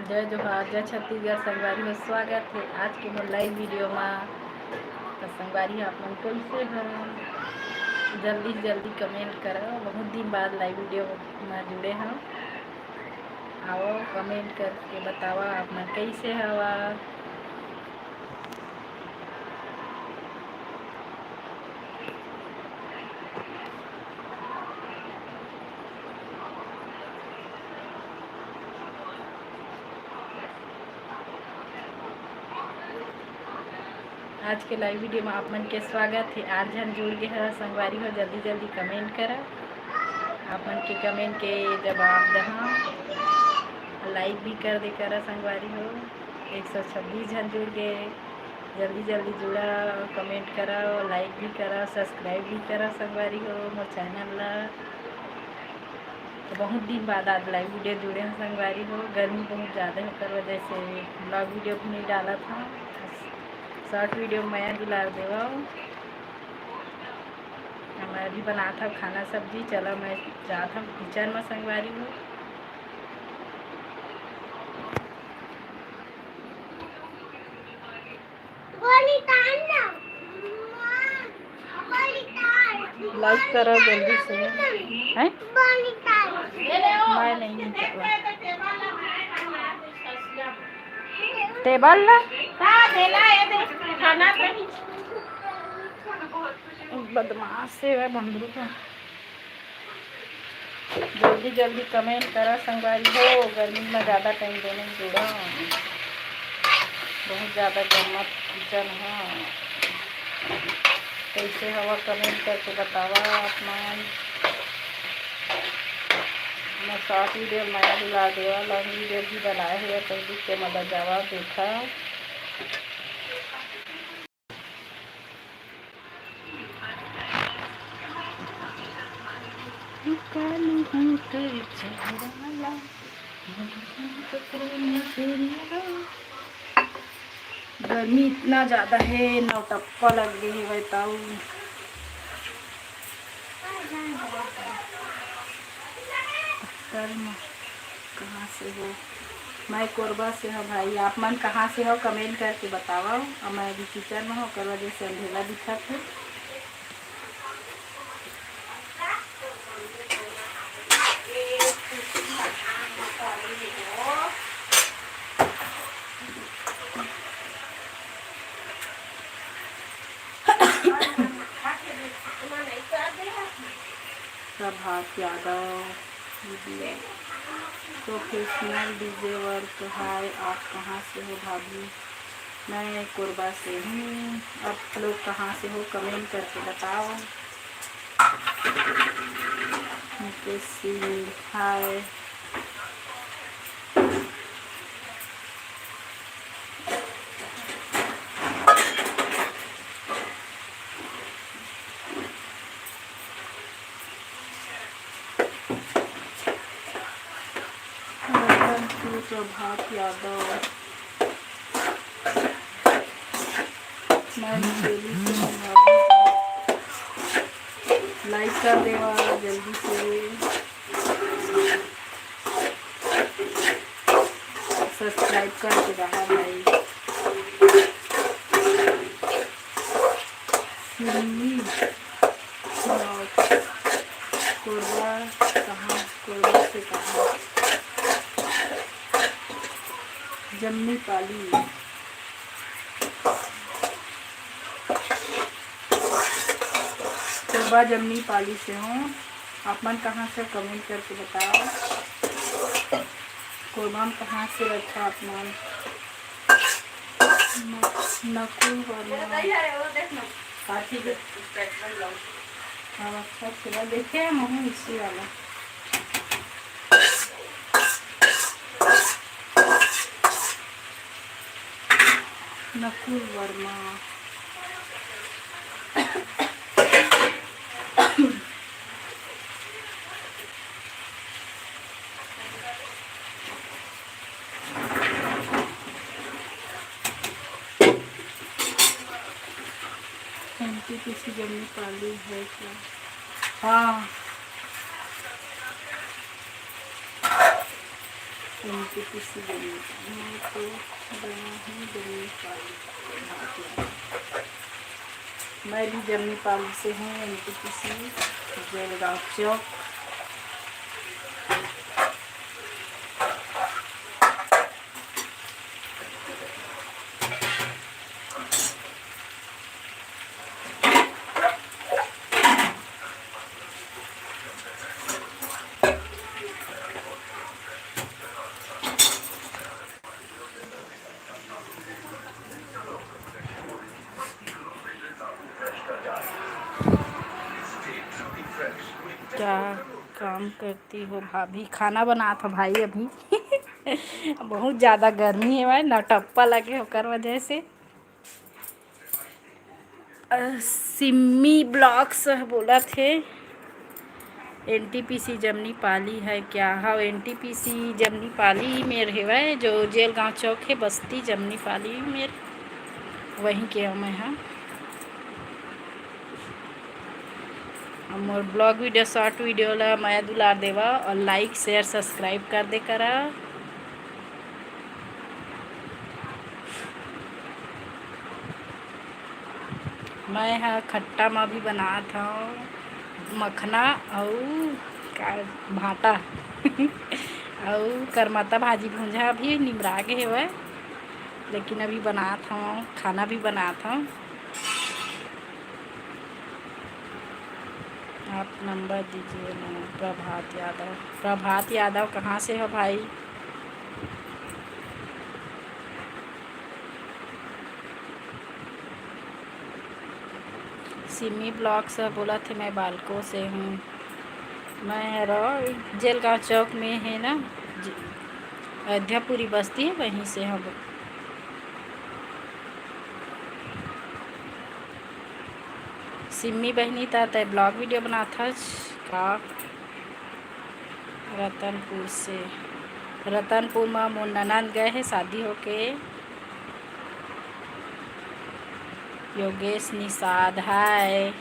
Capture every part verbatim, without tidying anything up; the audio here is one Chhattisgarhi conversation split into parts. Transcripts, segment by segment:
जय जोहार, जय छत्तीसगढ़। संगवारी हो, स्वागत हे आज के मोर live video मा। त संगवारी हो, आप मन कइसे हो? जल्दी से जल्दी comment करो, बहुत दिन बाद live video मा जुड़े हो। आओ, comment करके बतावा आप मन कइसे हवा। आज के live video में आप मन के स्वागत हे। आठ झन जुड़ गे हव संगवारी हो, जल्दी जल्दी comment करा। आप मन के comment के जवाब दहा, like भी कर दे करा संगवारी हो। एक सौ छब्बीस झन जुड़ गे, जल्दी जल्दी जुड़ा, comment करा, like भी करा, subscribe भी करा संगवारी हो मोर channel ला। तो बहुत दिन बाद आज live video जुड़े हन संगवारी हो। गर्मी बहुत ज़्यादा हे, ओकर वजह से vlog video भी नहीं डालत हन। Short video में मया दुलार देवव। मैं अभी बनात हव खाना सब्जी। चला मैं जात हव kitchen में संगवारी हो। Like करा जल्दी से, हैं? मैं नहीं निकलवा। Table ला। बदमाश हे वह बंदरू का। जल्दी जल्दी comment करा संगवारी हो, गर्मी में ज़्यादा time देने जुड़ा। बहुत ज़्यादा गरमत kitchen ह। कइसे हवा comment करके बतावा आप मन। मैं short video मया दुलार देवा, long video भी बनाए हुए, पहले के मदद जावा देखा। गर्मी इतना ज्यादा हे, नौटप्पा लग गे हे, बताओ। कहाँ से हो? मैं कोरबा से हव भाई। आप मन कहाँ से हो, comment करके बतावव। अउ मैं अभी kitchen में हव, ओकर वजह से अंधेरा दिखत हे। प्रभात Yadav. Professional DJ work। Hi, आप कहाँ से हो भाभी? मैं कोरबा से हूँ। आप लोग कहाँ से हो, comment करके बताओ। मुकेश सिंह, hi। रतनपुर प्रभात यादव, मैं मुंगेली से हूँ भाभी। Like कर देवा जल्दी से। Subscribe करके रहा भाई। सिल्ली vlog। कोरबा कहाँ? कोरबा से कहाँ? जमनी पाली। कोरबा जमनी पाली से हूँ। आप मन कहाँ से, comment करके बताओ। कोरबा में कहाँ से रखा आप मन? न-, नकुल वर्मा। काठी के। हाँ, अच्छा, अच्छा, देखे हैं, महू इसी वाला। नकुल वर्मा। एनटीपीसी जमनी पाली है क्या? हाँ। एनटीपीसी जमनी पाली, मैं तो गया हूँ जमनी पाली। मैं भी जमनी पाली से हूँ, एनटीपीसी जलगांव चौक। क्या काम करती हो भाभी? खाना बनात हो भाई अभी। बहुत ज़्यादा गर्मी है भाई, नौटप्पा लगे ओकर वजह से। अ, सिम्मी ब्लॉग्स बोलत हे, एनटीपीसी जमनी पाली है क्या? हाँ, एनटीपीसी जमनी पाली मेर हेवय, जो जेलगांव चौक है, बस्ती जमनी पाली मेर, वहीं के हूँ मैं, हाँ। अब मोर ब्लॉग वीडियो, शॉर्ट वीडियो ला मया दुलार देवा और लाइक, शेयर, सब्सक्राइब कर दे करा। मैं ह खट्टा म भी बनात हव मखना अउ का भांटा अउ करमत्ता भाजी भुंजा भी निमरा गे हेवय, लेकिन अभी बनात हव, खाना भी बनात हव। आप नंबर दीजिए ना। प्रभात यादव, प्रभात यादव कहाँ से हो भाई? सिमी ब्लॉग्स ह बोलत हे, मैं बालको से हूँ। मैं हरो जेलगांव चौक में है ना, ज-, अयोध्यापुरी बस्ती है, वहीं से हम। सिम्मी बहिनी, त तै ब्लॉग वीडियो बनाथस का? रतनपुर से। रतनपुर म मोर ननद गए हे शादी होके। योगेश निषाद, हाय।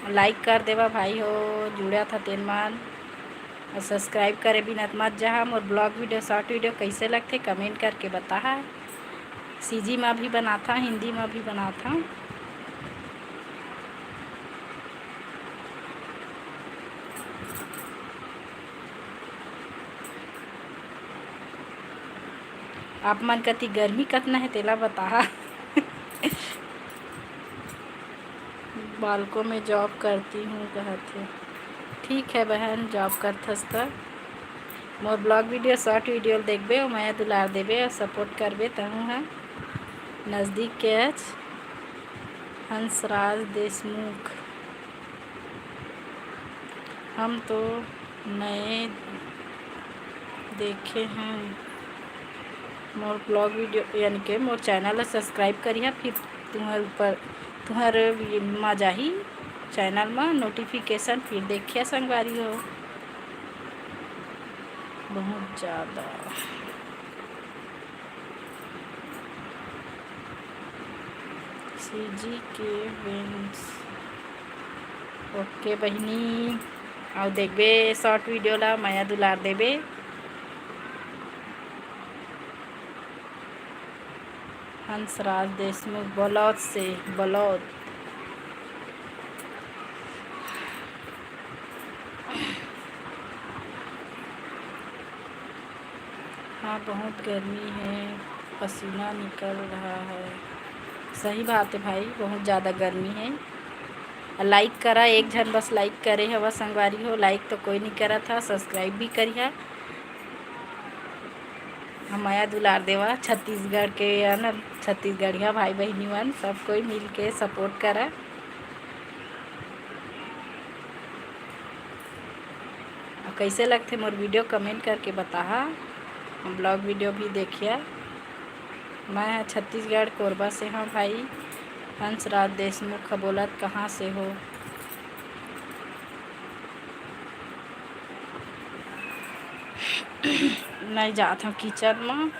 लाइक कर देवा भाई हो, जुड़त ह तेन मन। अउ सब्सक्राइब करे बिना मत जहा। मोर ब्लॉग वीडियो, शॉर्ट वीडियो कइसे लगथे, कमेंट करके बताहा। सीजी म भी बनाथा, हिंदी म भी बनाथा। आप मन कति गर्मी कतना हे, तेला बताहा। बालको में जॉब करती हूँ कहत हे। ठीक है बहन, जॉब करथस त मोर ब्लॉग वीडियो, शॉर्ट वीडियो ल देखबे अउ मया दुलार देबे अउ सपोर्ट करबे तहूँ ह। नजदीक के अच हंसराज देशमुख। हम तो नए देखे हैं मोर ब्लॉग वीडियो, यानी के मोर चैनल ला सब्सक्राइब करिहा, फिर तुहर ऊपर, तुहर ये मा जाही चैनल मा नोटिफिकेशन, फिर देखिया संगवारी हो। बहुत ज़्यादा सीजी के वेंस। ओके बहिनी, अउ देखबे शॉर्ट वीडियो ला, मया दुलार देबे। हंसराज देशमुख बलौद से, बलौद। हाँ, बहुत गर्मी है, पसीना निकल रहा है। सही बात है भाई, बहुत ज़्यादा गर्मी है। लाइक करा, एक झन बस लाइक करे हवा संगवारी हो, लाइक तो कोई नहीं करत हा, सब्सक्राइब भी करिहा। हम मया दुलार देवा, छत्तीसगढ़ के है ना, छत्तीसगढ़िया भाई बहिनी मन, सब कोई मिल के सपोर्ट करा। अउ कइसे लगथे मोर वीडियो, कमेंट करके बताहा। हम ब्लॉग वीडियो भी देखिया। मैं ह छत्तीसगढ़ कोरबा से हंव भाई। हंसराज देशमुख ह बोलत, कहाँ से हो? नहीं जात हंव किचन म।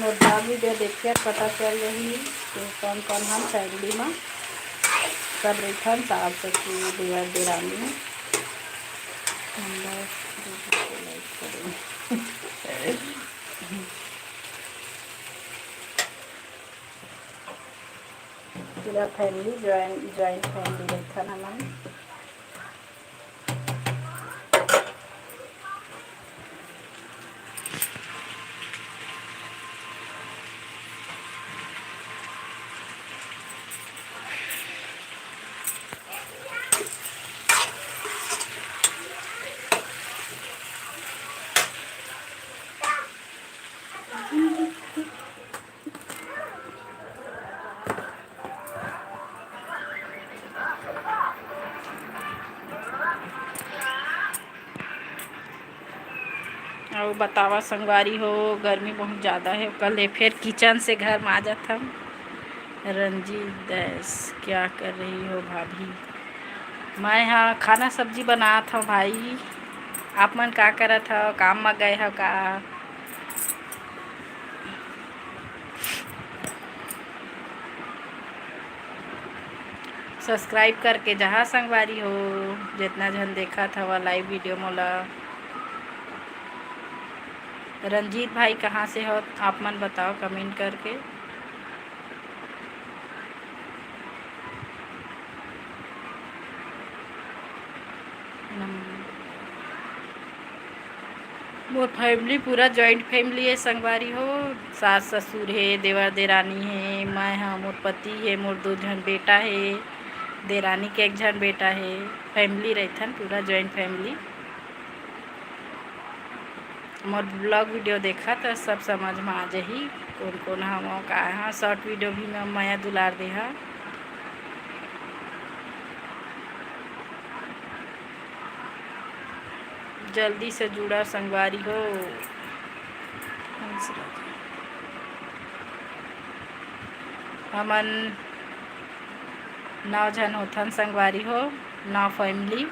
मोर vlog video देखिए, पता चल रही तो कौन कौन हम family में सब रहिथन, सास ससुर देवर देरानी। हम लोग like करें। पूरा family join, joint family रहिथन हमन। अउ बतावा संगवारी हो, गर्मी बहुत ज़्यादा है, ओकर ले फिर किचन से घर में आ जात हन। रंजीत दैस, क्या कर रही हो भाभी? मैं हा खाना सब्जी बनात हव भाई, आप मन का करत हव? काम म गए हव का? Subscribe करके जहाँ संगवारी हो, जितना झन देखत हवा live video मोला। रंजीत भाई कहाँ से हो आप मन बताओ comment करके। मोर family पूरा joint family है संगवारी हो, सास ससुर है, देवर देरानी है, मैं हा, मोर पति है, मोर दो झन बेटा है, देरानी के एक झन बेटा है, family रहिथन पूरा joint family। मोर vlog video देखा त सब समझ में आ जाही, कौन कौन हवं का हा। Short video भी मैं मया दुलार देहा। जल्दी से जुड़ा संगवारी हो। हमन नौ झन होथन संगवारी हो, नौ family।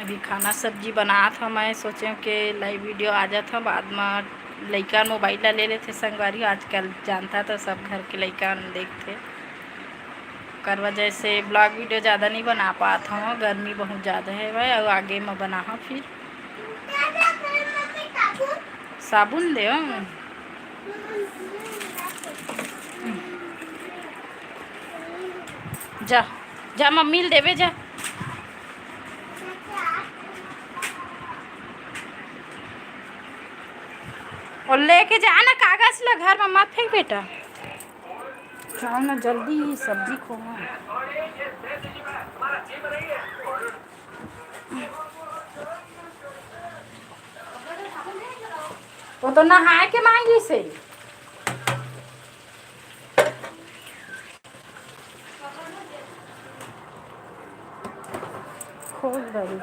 अभी खाना सब्जी बनात हव, मैं सोचेंव के live video आ जात हव, बाद म लइका mobile ला ले लेथे संगवारी, आजकल जानता तो सब घर के लइका देखथे, ओकर वजह से vlog video ज़्यादा नहीं बना पात हव, गर्मी बहुत ज़्यादा है भाई, अउ आगे म बनाहव फिर। साबुन दे। जा, जा मम्मी ल देबे जा। और लेके जा ना कागज ला, घर में मत फेंक बेटा। जाओ ना जल्दी, सब्जी खोवा। वो तो नहाए के मांगी से। खोल दे।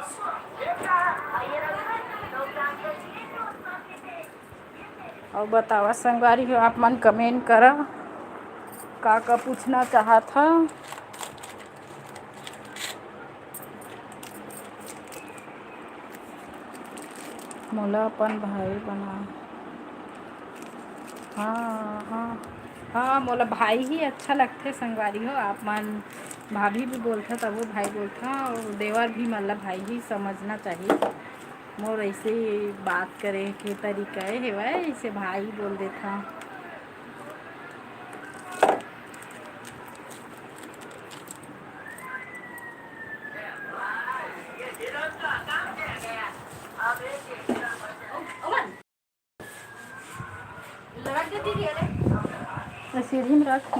अउ बतावा संगवारी हो, आप मन comment करा, का का पूछना चाहत हा। मोला अपन भाई बना। हाँ, हाँ, हाँ, मोला भाई ही अच्छा लगथे संगवारी हो। आप मन भाभी भी बोलथा, तभो भाई बोलथा, अउ देवर भी मतलब भाई ही समझना चाहिए। मोर ऐसे ही बात करे के तरीका हे, हेवय, ऐसे भाई बोल देथा। सीढ़ी में रख।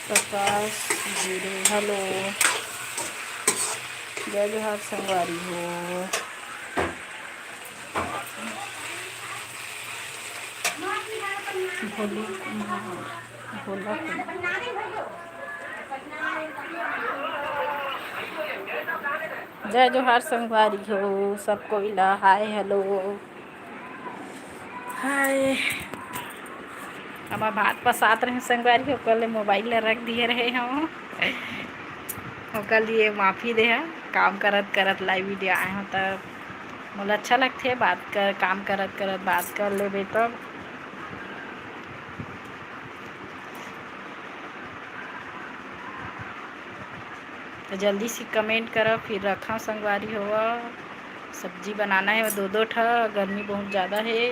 प्रकाश गुरु, हेलो, जय जोहार संगवारी हो। भोलू कुमार, भोला कुमार। जय जोहार संगवारी हो, सब कोई ला हाय हेलो। हाय, हमर भात पसात रहे संगवारी हो, ओकर ले मोबाइल ला रख दिए रहे हव, ओकर लिए माफी देहा। काम करत करत लाइव वीडियो आए हव, त मोला अच्छा लगथे बात कर, काम करत करत बात कर लेबे तब। तो जल्दी से कमेंट करो, फिर रखा संगवारी हो। सब्जी बनाना है दो दो ठा, गर्मी बहुत ज़्यादा है।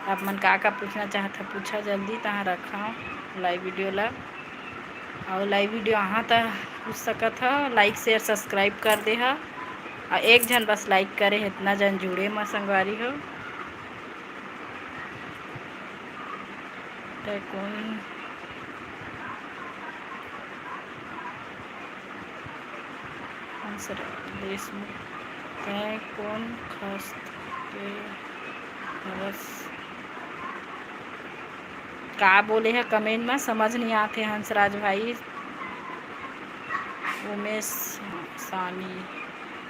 आप मन का का पूछना चाहत है, पूछा जल्दी, तहाँ रखा लाइव वीडियो ला। और लाइव वीडियो अहाँ तक पूछ सकत ह, लाइक शेयर सब्सक्राइब कर दे ह। और एक झन बस लाइक करे है, इतना जन जुड़े म संगवारी हो। तै कोन हंसराज देशमुख, तै कोन खस्त के हरस? का बोले है कमेंट में, समझ नहीं आते हंसराज भाई। उमेश सानी,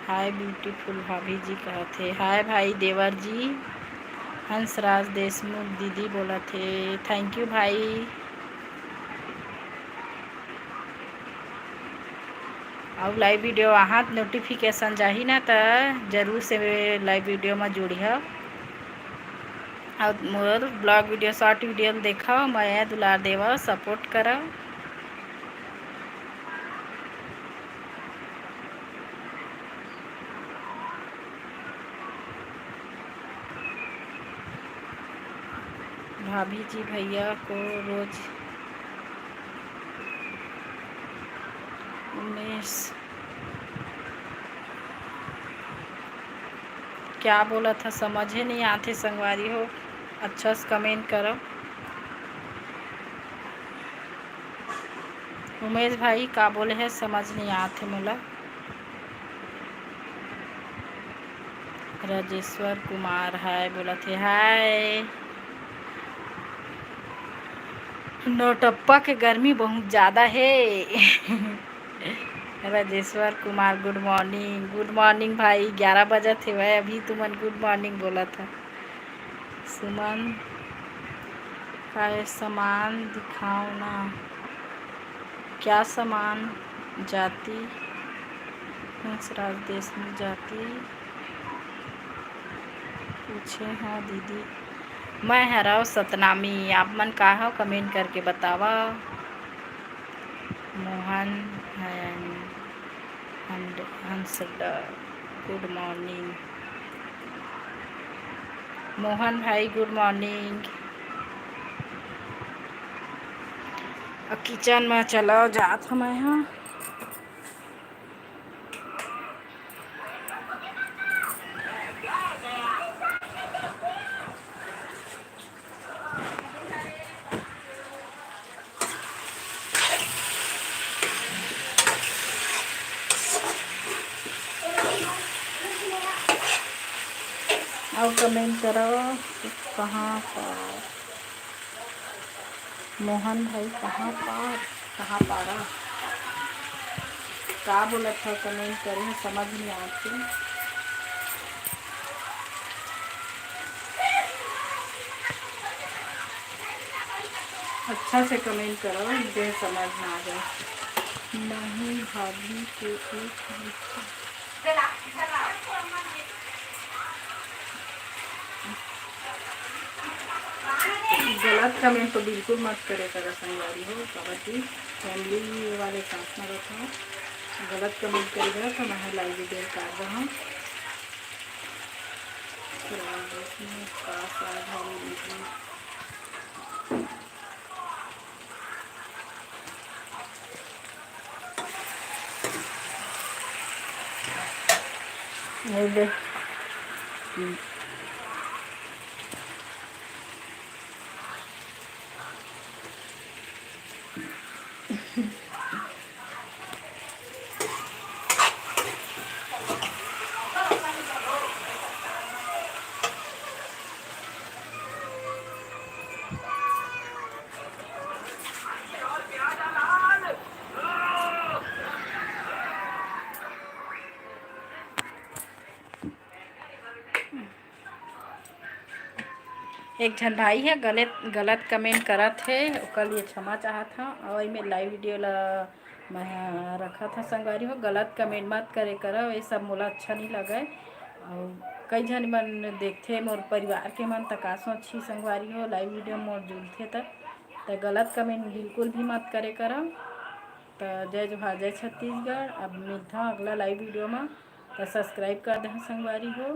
हाय ब्यूटीफुल भाभी जी कहत हे। हाय भाई देवर जी, हंसराज देशमुख दीदी बोलत हे। थैंक यू भाई। अउ लाइव वीडियो आहात नोटिफिकेशन जाही ना, त जरूर से लाइव वीडियो में जुड़िहा। अउ मोर ब्लॉग वीडियो, शॉर्ट वीडियो ल देखव, मया दुलार देवव, सपोर्ट करव। भाभी जी, भैया को रोज उमेश क्या बोलत ह, समझे नहीं आथे संगवारी हो, अच्छा से कमेंट करव। उमेश भाई का बोले है, समझ नहीं आथे मोला। राजेश्वर कुमार हाय बोलत हे, हाय। नौटप्पा के गर्मी बहुत ज्यादा हे। राजेश्वर कुमार, गुड मॉर्निंग। गुड मॉर्निंग भाई, ग्यारह बजत हेवय, अभी तुमन गुड मॉर्निंग बोलत ह। सुमन, काय सामान दिखाओ ना, क्या सामान? जाति, हंसराज देशमुख जाति पूछे हव दीदी। मैं हरव सतनामी, आप मन का हव, कमेंट करके बतावा। मोहन हंड-, हंसडा, गुड मॉर्निंग। मोहन भाई, गुड मॉर्निंग। अब किचन में चलो, जात हव मैं ह। अउ comment करो, कहाँ पार? मोहन भाई, कहाँ पार? कहाँ पारा? का बोलत हव, comment करे ह, समझ नहीं आत हे। अच्छा से comment करो, जे समझ ना आ जाए। नहीं भाभी के एक गलत comment तो बिल्कुल मत करे करा संगवारी हो, काबर कि family वाले साथ में रहता हो। गलत comment करे करा तो मैं live video काट रहा हूँ। फिर आवाज इसमें का साझा video। ये ले। एक झन भाई ह गलत, गलत comment करत हे, ओकर लिए क्षमा चाहत हव। अउ एमे live video ला मैं ह रखत हव संगवारी हो, गलत comment मत करे करव, ये सब मोला अच्छा नहीं लगय। अउ कई झन मन देखथे, मोर परिवार के मन, त का सोचही संगवारी हो, live video मोर जुलथे त, त गलत comment बिल्कुल भी मत करे करव। त जय जोहार, जय छत्तीसगढ़। अब मिलथव अगला live video म, त subscribe कर देहव संगवारी हो।